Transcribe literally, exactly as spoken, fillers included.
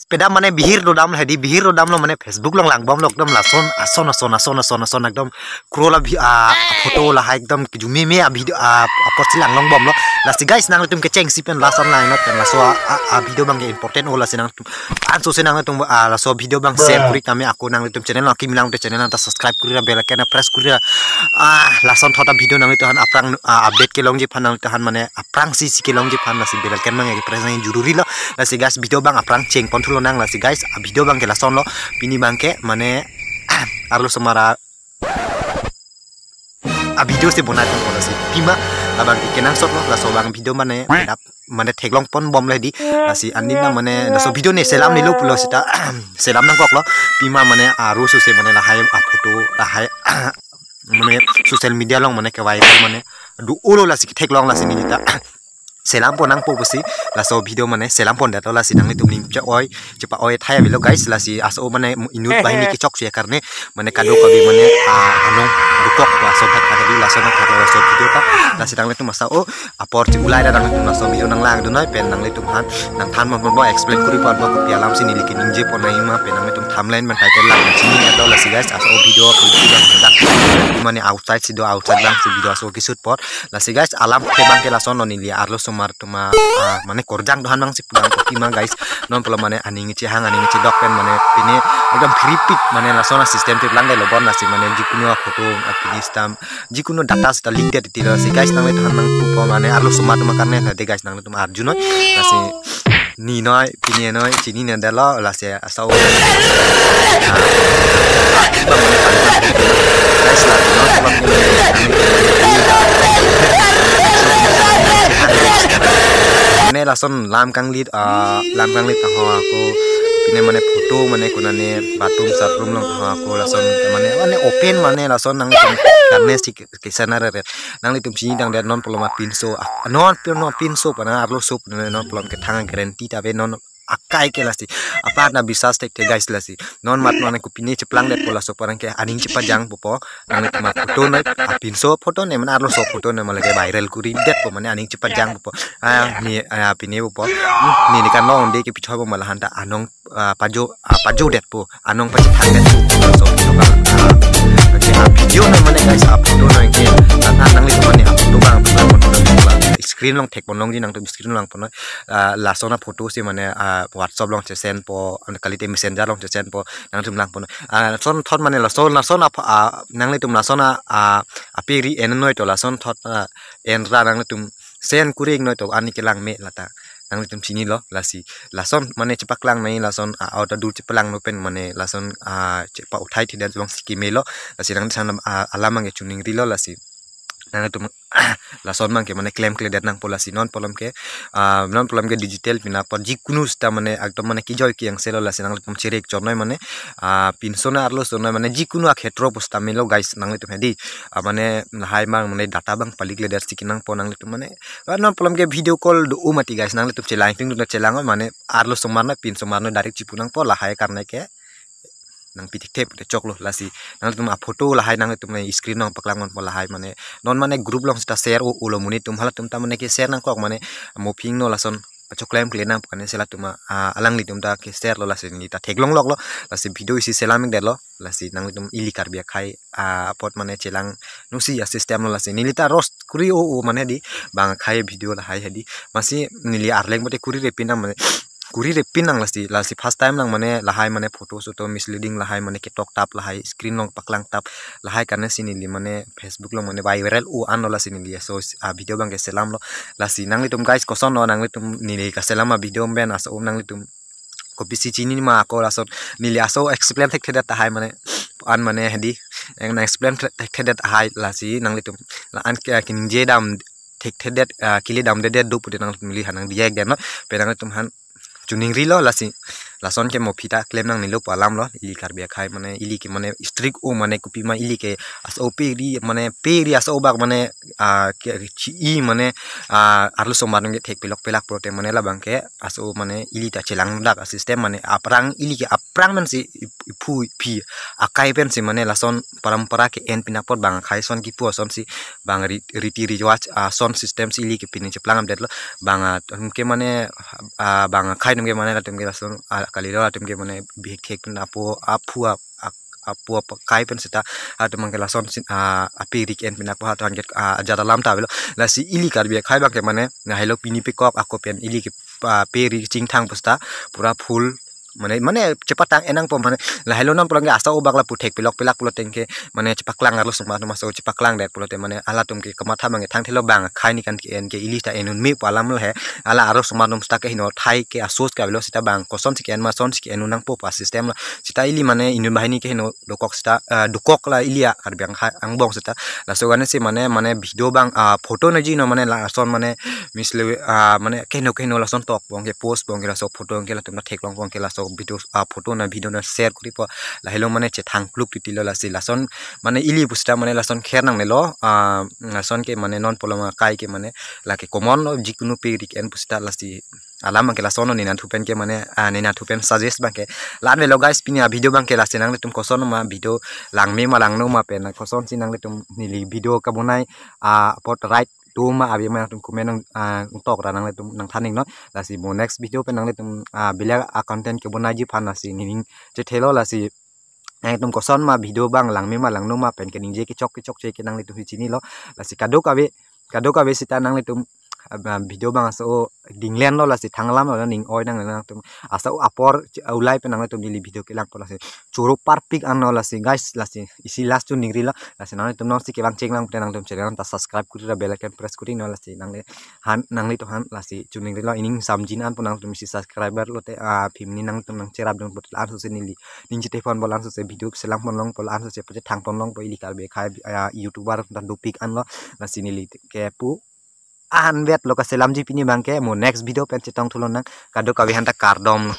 Peda mane bihir dodam hedi, bihir dodamlo mane Facebook along langbomlo, ekdom lason ason ason ason ason ason ekdom crore a vi-, a, a photo lahai ekdom kejumeme a video a, a post langlongbomlo. Lasi guys, nanglitum kechengsi pen last an lang not pen laso a, a, a video abangke important o, lasi nangtum ansose nangtum, a, laso video abang share kuri tame, ako nanglitum channel along kimi nangtum channel along ta subscribe kurira, bell icon a press kurira. Ah, lason thot a video nanglitum aphan aphrang, a, update kelongji aphan nanglitum aphan mane aphrangsi si kelongji aphan lasi bell icon abangke press nang jururi lo. Lasi guys, video abang aphrang chengpon thulonang. Lasi guys, a video abangke lasonlo, pini abangke mane arlo osomar a video si bonai pon lasi pima abangke kenangsotlo, laso abang video mane dap mane theklongponbomlo hedi. Lasi anina mane laso video ne selam nilo pulo seta selam nangkoklo. Pima mane arlo sose mane lahai a photo lahai mane social media along mane ke viral mane do-olo, lasi theklong, lasi neli ta selampon nangpo pusi laso video mane selampondetlo. Lasi nanglitum ning cha-oi chepa-oi thai avelo guys, lasi aso mane inut banghini kechok si akarne mane kadokave mane, a, anong dokok laso thak thak di laso nang thak laso video ta. Lasi nanglitum asa o apor che-ulai ra nanglitum laso video nanglangdun noi pen nanglitum aphan nangthanponbom, explain kuri ponbom kopi alamsi neli keningjepon nangji ma pen nanglitum thumbnail pen title lang chinidetlo. Lasi guys, aso video video dak mane outside si do, outside abangsi video aso keshoot apot. Lasi guys, alamthe abangke lasonlo, neli arlo osomar atum a, a, mane korjang do-an abangsi pulang kopi ma guys. Non pulo mane aning chehang aning chedok pen mane pine ekdom phiripik mane lason a system te langdetlo bon, lasi mane jikunu a photo a pine stam jikunu data seta leak det tilo. Lasi guys, nanglitum aphan nangpupo mane arlo osomar atum akarne hedi guys, nanglitum arjunoi. Lasi ni noi, pine noi, chininedetlo, lasi aso. Guys, la, non pulo mane lason lam kanglit, a, lam kanglit tangho ako, pine mane photo mane konane bathroom sathroom along tangho ako, lason mane mane open mane lason nang karne si ke sana re. Nanglitum chinidang det non pulo ma pinso, a, non pulo ma pinso pana arlo sop non pulo kethang guarantee ta ave non akai ke lasi. Apar na bisas thekthe guys lasi. Non mat non kopine cheplangdetpo laso parang ke aning chepajangpo. Nanglitum a photo noi, a pinso photo noi mane arlo sop photo noi mane lake viral kuridetpo mane aning chepajangpo. A, ni, a, pine po. Hmm, ni ni kan long de ke pichoi po mala hanta anong, a, pajo, a, pajodetpo. Anong pachethangdetpo. So, ito ka, a, okay, a, video na mane guys, a, photo na ke, a, a, nanglitum mane, a, photo bang, photo bang, photo bang, screen along thekponlongji nangtum screen along pon, a, lason a photo si mane, a, WhatsApp along chesendpo, an kalite Messenger along chesendpo, nangtum langpon. A, son thot mane lason, lason a, a, nanglitum lason a, a, apiri en noi to lason thot, a, en ra nanglitum send kuri noi to ani kelang me lata. Nanglitum chinilo lasi. Lason mane chepaklang noi lason a, auto dur chepalangno pen mane lason a, chepa-uthai theda jong si kemelo. Lasi nangtum san a, alam abangke chuningrilo lasi. Nanglitum lason abangke mane klemkledet nangpo lasi non pulo ke, a, non pulo ke digital pina apor jikunu seta mane ekdom mane kejoi ke-ang selo lasi nanglitum cherek chornoi mane, a, pinso na arlo so noi mane jikunu a khetro pu seta melo guys nanglitum hedi. A, mane lahai abang mane data abang palik le der si kenangpo nanglitum mane. A, non pulo ke video call do-o mati guys, nanglitum chelang ting do chelang mane arlo osomar noi pinso mar noi direct chipu nangpo lahai karne ke nangpi thekthe pute choklo lasi. Nanglitum a photo lahai nanglitum mane screen along paklang ponpo lahai mane. Non mane group along seta share o-olo monit atum halatum ta mane ke share nangkok mane mophing no lason pachoklemkle nang pukane selatum a, a, alanglitum ta ke share lo lasi neli ta theklongloklo lasi video isi selam ingdetlo lasi nanglitum ili Karbi akhai, a, apot mane chelang nusi a system lo lasi neli ta roast kuri o-o mane di bang akhai video lahai hedi masi neli arleng pote kuri repin nang mane kuri repin nang lasi lasi first time lang mane lahai mane photo soto misleading lahai mane ketok tap lahai screen along paklang tap lahai karne si neli mane Facebook along mane viral o-an lo lasi neli aso, a, video abangke selamlo. Lasi nanglitum guys koson lo nanglitum neli kaselam a video pen aso nanglitum kopisi chini ma ako lason neli aso explain thekthedet tahai mane an mane hedi nang explain thekthedet tahai lasi nanglitum la-an ke kiningje dam thekthedet, a, kele damdedet do pute nanglitum ili han nangdiya ik det no pen nanglitum han chuningrilo lasi. Lason ke mophi ta klem nangnelo pu alam lo ili Karbi akhai mane ili ke mane strict o mane kopima ili ke aso piri mane piri aso bak mane, a, ke chi-i mane, a, arlo osomar atum ke thek pilok pilak pulote mane labang ke aso mane ili ta chelang dak a system mane aphrang ili ke aphrang pen si ip-, iphu iphi akai pen si mane lason parampara ke en pin apot bang akhai son kipu ason si bang ri-, riti riwaj, a, son system si ili ke pini cheplang update lo bang, a, atum ke mane, a, bang akhai atum ke mane latum ke lason, a, kalilo atum ke mane bihek thek pen apo aphu ap-, ak-, apo apo kai pen seta atum abangke lason sin, ah, ape rik en pen apo atum abangke, ah, ajat alam ta avelo. Lasi ili Karbi akhai abangke mane lahelo pini pekok ako pen ili ke, ah, pe rik chingthang pu seta pura full mane, mane chepatang enang po mane lahelo non pulang ke asa obak lapu thek pelok pelak pulo tengke mane chepaklang arlo sungma atum aso chepaklang det pulote mane halatum ke kamatha abangke thangthelo bang akhai ni kan ke en ke ili ta en un me pu alam lo he. Hala arlo sungma atum seta ke heno thai ke asos ke avelo seta bang kosonsi ke en ma kosonsi ke en un nangpo pu asystem lo. Seta ili mane inut banghini ke heno dokok seta, ah, dokok la ili a Karbi ang angbong seta. Laso gane si mane, mane video abang, ah, photo nangji non mane lason mane misle, ah, mane keheno keheno lason tok abangke post abangke laso photo abangke latum ta theklong abangke laso video, ah, photo na video na share koripo. Lahelo mane chethang kluk titi lo lasi lason mane ili pu seta mane lason kher nangnelo, ah, lason ke mane non pulo ma akhai ke mane lake common lo jikunu pe rik en pu seta lasi alam abangke lason lo nina thupen ke mane, ah, nina thupen suggest abangke. La-an avelo guys, pini a video abangke lasi nanglitum koson ma video langme ma langno ma pen kosonsi nanglitum neli video kabonai, ah, apot right to ma ave ma nangtum comment nang, ah, tok ra nanglitum nangthan iknon. Lasi mo next video pen nanglitum, ah, bilak a content kebonaiji aphan lasi nening chethelo lasi nangtum koson ma video abang langme ma langno ma pen keningje kechok kechokche ke nanglitum si chinilo. Lasi kadokave, kadokave seta nanglitum, ah, video abang aso dinglen lo lasi thang alam lo ning oi nang nangtum aso apor ch-, ulai pen nanglitum neli video kelangpo lasi choro parpik anlo lasi guys lasi isi last choningri lo lasi nanglitum nonsi kevang chenglang pen nangtum channel ta subscribe kori ra bell icon press kori non lasi nangli han nanglitum han lasi choningri lo ining samjin an pu nangtum isi subscriber lote, ah, phimni nangtum nangcherap dun pu la-an sose neli ning chete pon pu la-an sose video selang pon longpo la-an sose pachethang pon longpo ili Karbi akhai, ah, YouTuber ta dopik anlo lasi neli ke pu anvet lo kaselamji pini abangke mo next video pen chetong thulo nang kadokave han ta kardom.